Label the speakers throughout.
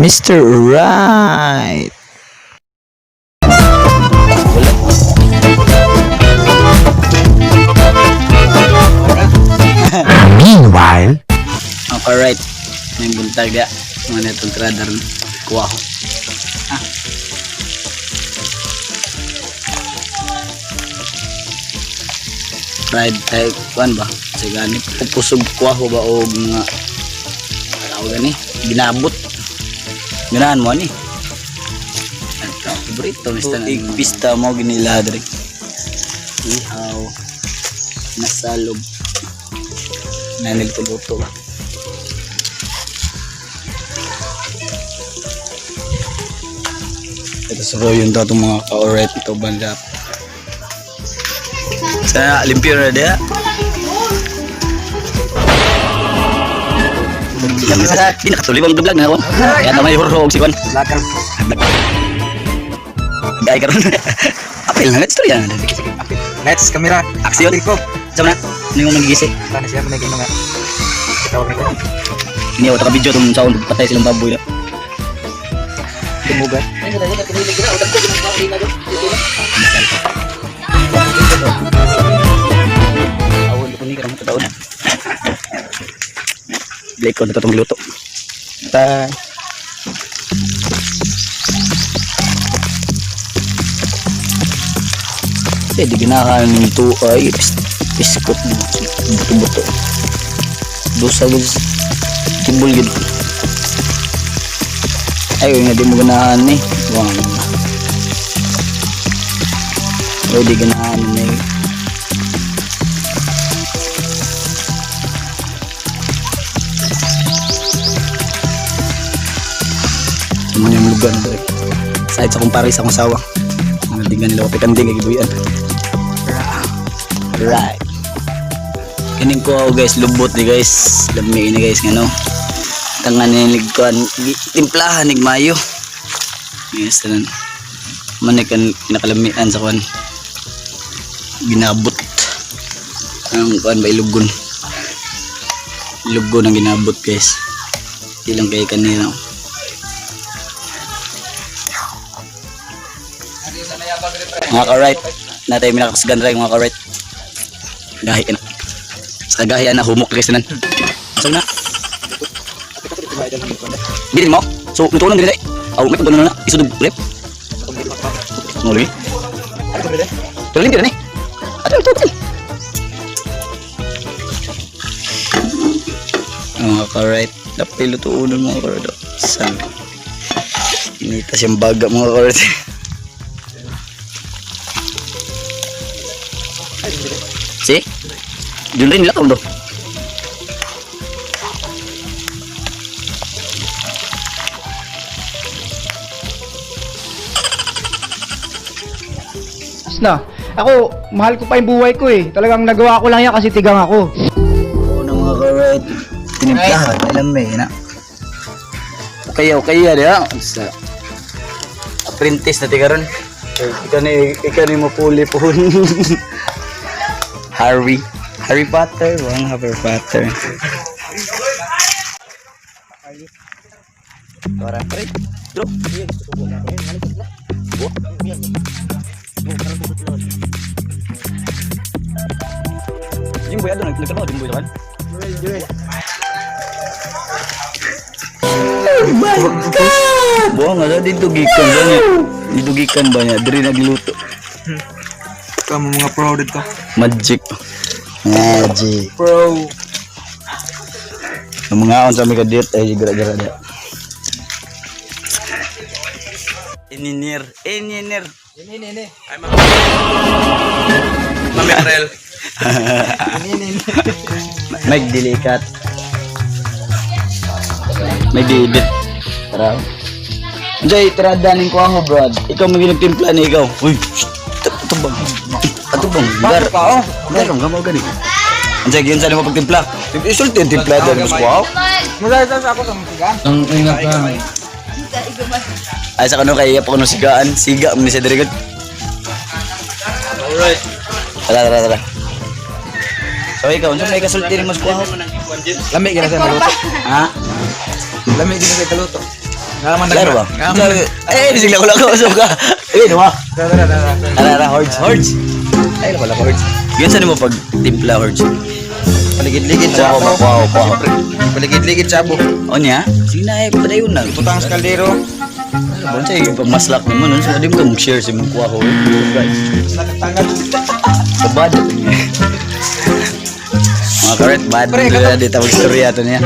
Speaker 1: Mr. Right. Wala.
Speaker 2: Meanwhile,
Speaker 1: Alright. May buntag ya. Mga netong radar. Kuha ko. Ah. Fried type kuan ba? Sa gani pupusog kuha ko ba og mga tawag gani ginabot. Ganahan mo ani. Ito, favorito mista na. Pista mo ginila diri. Ihaw. Nasalog. Nanilto-luto ba? Ito sa yun daw itong mga ka-alright ito banda. Sa limpyo na diya. Di nakatuloy bang vlog na ako. Kaya naman yung hurhog si Kwan. Gay karon. Apil na let's yan.
Speaker 3: Let's kamera.
Speaker 1: Aksyon.
Speaker 3: Apil ko.
Speaker 1: Sama na. Ano yung magigisi?
Speaker 3: Sana siya may nga. Tawag nito.
Speaker 1: Hindi ako taka-video itong sound. Patay silang baboy na.
Speaker 3: Tumugan.
Speaker 1: Awon ko ni karon totoo na. Blake ko na itong giluto. Ta. Kasi di ginahan nito ay biskot buto-buto. Dusa gud tibol gud. Ay nga di mo ganahan ni. Wang. Ay di ganahan ni. Ano yung lugar na direk. Side sa kumpare sa akong sawa. Mga dingan nila ko kanding kay gibuyan. Right. Kining ko ako, guys, lubot ni guys. Lami ni guys ngano. Tangan ni kuan timplahan nig mayo. Yes, tanan. Manik ang pinakalamian sa kuan. Ginabot. Ang kuan ba ilugon. Ilugon ang ginabot, guys. Di lang kay kanina. Mga ka-right, natay minakasgan rin mga ka-right. Gahi ka na. Sa gahi na, humok guys tanan. So na. Dili mo? So, luto lang dili. Aw, may tulo na. Isudog rep. Mo lagi. Tulo limpyo na ni. Ato, ato, ato. Mga ka-right, dapat lutuunan mga ka-right. Sa Inita siyang baga mga ka-right. Si? Dun rin nila do.
Speaker 4: Na. Ako, mahal ko pa yung buhay ko eh. Talagang nagawa ko lang yan kasi tigang ako.
Speaker 1: Una mga ka-right. Tinimplahan, alam mo eh, na. Okay, okay ya diha. Sa apprentice na tigaron. Ikaw ni mapuli po. Harry. Harry Potter, wang Harry Potter. Para pre. Drop. Jimboy adto nagtrabaho Jimboy kan? Buang nga dito gikan ba niya? Dito gikan ba niya? Diri nagluto.
Speaker 3: Kamu mga pro dito.
Speaker 1: Magic. Magic.
Speaker 3: Pro.
Speaker 1: Ang mga aon sa mi kadit ay gara-gara dia. Engineer, engineer.
Speaker 3: Ini ini ini.
Speaker 5: Mami April.
Speaker 3: Ini ini.
Speaker 1: Mike dilikat. May didit. Tara. Jay, tirada ning kuha ko, brad. Ikaw may ginagtimpla ni ikaw. Uy, shh, ato bang? Ato bang? Gar.
Speaker 3: Pa oh.
Speaker 1: Gar, ang gamaw gani. Anjay, giyon sa mo pagtimpla. Isulti ang timpla dahil mas kuha.
Speaker 3: Mula sa ako sa mga
Speaker 1: Ay sa kano kay pa kuno sigaan, siga man ni sa dirigot.
Speaker 5: Alright.
Speaker 1: Tara, tara, tara. So ikaw, unsa may kasulti nimo sa kuha?
Speaker 3: Lami gina sa maluto.
Speaker 1: Ha?
Speaker 3: Lami gina sa kaluto. Naman.
Speaker 1: Klaro ba? Eh, sige ko lang ako ka. Eh, no.
Speaker 3: Tara, tara, tara.
Speaker 1: Ara, ara, hordes, hordes. Ay, wala ko hordes. Yun sa mo pag timpla hordes.
Speaker 3: Paligid-ligid sa
Speaker 1: Wow,
Speaker 3: abo.
Speaker 1: wow.
Speaker 3: Paligid-ligid sa abo.
Speaker 1: O niya, sige na eh, padayon na.
Speaker 3: Butang sa kaldero.
Speaker 1: Bon siya, yung pagmaslak naman, nun, so di mo ka mag-share sa mong kuha ko.
Speaker 3: Nakatanggal.
Speaker 1: Kabad. Mga karet, bad na dito mag-storya to niya.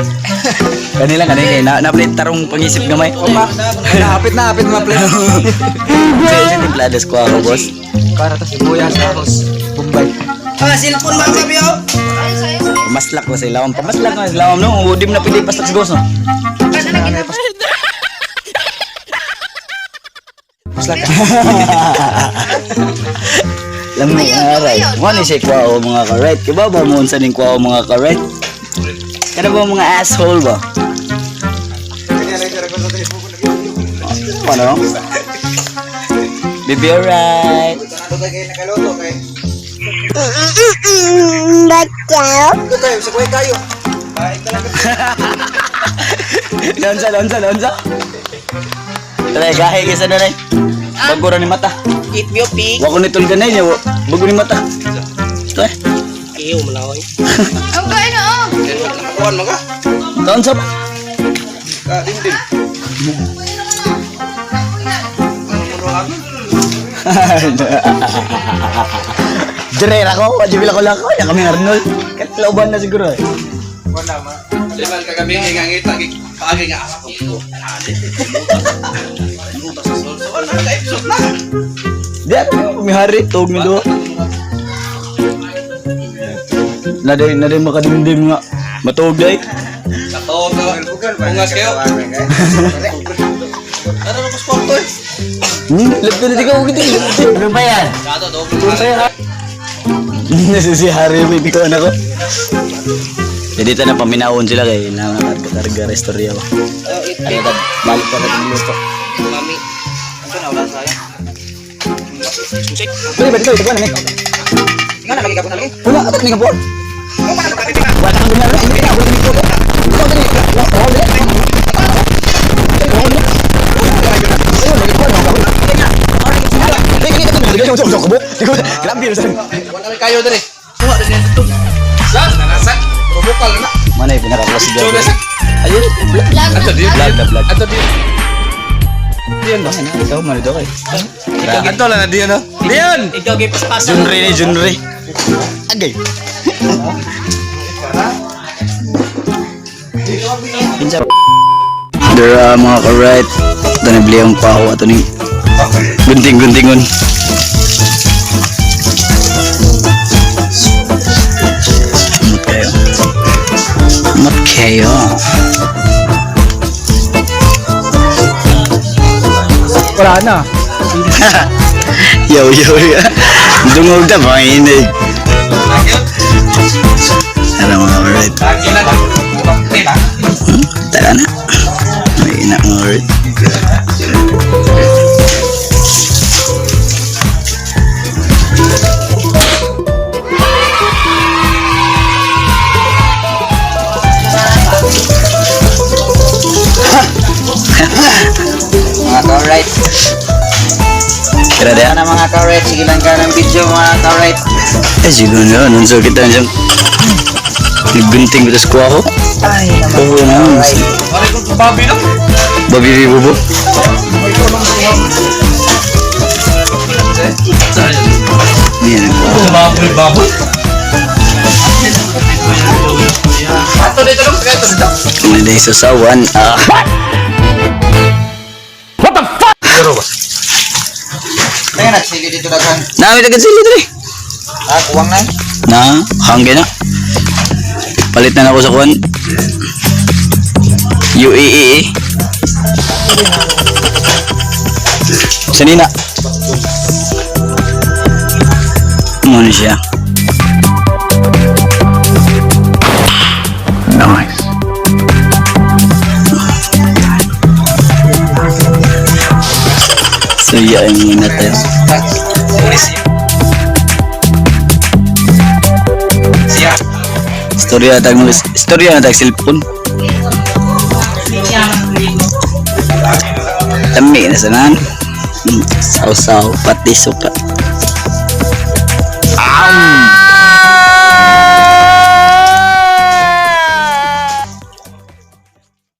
Speaker 1: Kanila kanila kay na naplay tarong pangisip gamay.
Speaker 3: Oma, hapit na, hapit ma play.
Speaker 1: Sa sa timpladas ko ako, boss.
Speaker 3: Para tas sibuyas tapos Bombay.
Speaker 1: Pamaslak ko sa ilawom. Pamaslak ko sa ilawom no. Di mo na pwede paslak sa ghost no.
Speaker 3: Maslak.
Speaker 1: Lamay ang aray. Mo ni siya kuha mga karet. Kiba ba mo unsa ning kuha mga karet? Kada ba mga asshole ba? Ano? Baby, alright.
Speaker 3: Nakaluto kay.
Speaker 2: Bacaw.
Speaker 3: Ito kayo, sa kuya kayo. Ay, talaga.
Speaker 1: Lonsa, lonsa, lonsa. Tara, gahe kaysa na rin. Bago ra ni mata.
Speaker 5: Eat me pig.
Speaker 1: Wako ni tulganay niya, bago ni mata. Ito eh.
Speaker 5: Iyo malaway.
Speaker 6: Ang kain na oh.
Speaker 3: Kuan mo ka?
Speaker 1: Taon sa
Speaker 3: Ka dimdim.
Speaker 1: Dire ra ko, wajib ko lang ko. Ya kami Arnold. Katlauban na siguro eh.
Speaker 3: Wala ma.
Speaker 7: Limal kagabi nga ngita paagi nga asa ko. Ruta sa sol. So wala ka episode na.
Speaker 1: Di ako kami hari, tog mi do. Naday, naday makadimdim nga. Matuog day.
Speaker 7: Kato ka. Ungas kayo. Tara na kwarto eh.
Speaker 1: Lapit na di ka ugiti. Ano ba yan?
Speaker 7: Kato do.
Speaker 1: Nasi si Harry may bituan ako. Jadi ito na paminawon sila kay na karga-karga restorya ba. Ano ta balik pa natin luto.
Speaker 7: Mami.
Speaker 3: Ito na wala saya.
Speaker 1: Pwede ba dito ito na ni?
Speaker 3: Nga na lagi ka po na lagi.
Speaker 1: Wala atat ni kapon. Wala kang ganyan na hindi ka wala ni ko. Ikaw dali. Wala. Grabe
Speaker 7: Wala kami kayo dere. Suha dere dito. Sa nanasak. Bukal na.
Speaker 1: Mana yung pinaka-close
Speaker 7: Joe na sak.
Speaker 1: Ayun, vlog.
Speaker 7: Ato di.
Speaker 1: Vlog na vlog.
Speaker 7: Ato di.
Speaker 1: Diyan ba? Ikaw man ito kay.
Speaker 7: Ato lang na diyan no. Diyan.
Speaker 5: Ikaw gay paspasan.
Speaker 1: Junre ni Junre. Agay. Pinsa. Dara mga ka-right. Ito na bili ang paho ato ni gunting-guntingon. Umot kayo. Umot kayo.
Speaker 4: Wala na.
Speaker 1: Yo, yo, yo. Dungog na, panginig. Tara mga ka-right.
Speaker 7: Lagi na.
Speaker 1: Tara na. May ina mga ka-right.
Speaker 3: Mga ka-right.
Speaker 1: Tara na.
Speaker 3: Sana mga ka-right, sige lang ka ng video mga ka-right.
Speaker 1: Eh, siguro na. Anong sa kita siyang naggunting ko sa kuha ko.
Speaker 3: Ay, naman.
Speaker 1: Oo na.
Speaker 7: Pare ko babi no.
Speaker 1: Babi bubo. Yan.
Speaker 7: Baboy baboy. Ato dito lang sa dito.
Speaker 1: Ano na isasawan? Ah.
Speaker 3: Kaya nagsili dito daghan.
Speaker 1: Nami tagan sila dre.
Speaker 3: Ah, kuwang na.
Speaker 1: Na, hangge na. Palit na ako sa kuan. UAE. Sanina. Muna siya. Nice. So, yeah, muna tayo. Istorya tag mga istorya na tag cellphone. Lami na sanan. Saw-saw pati suka.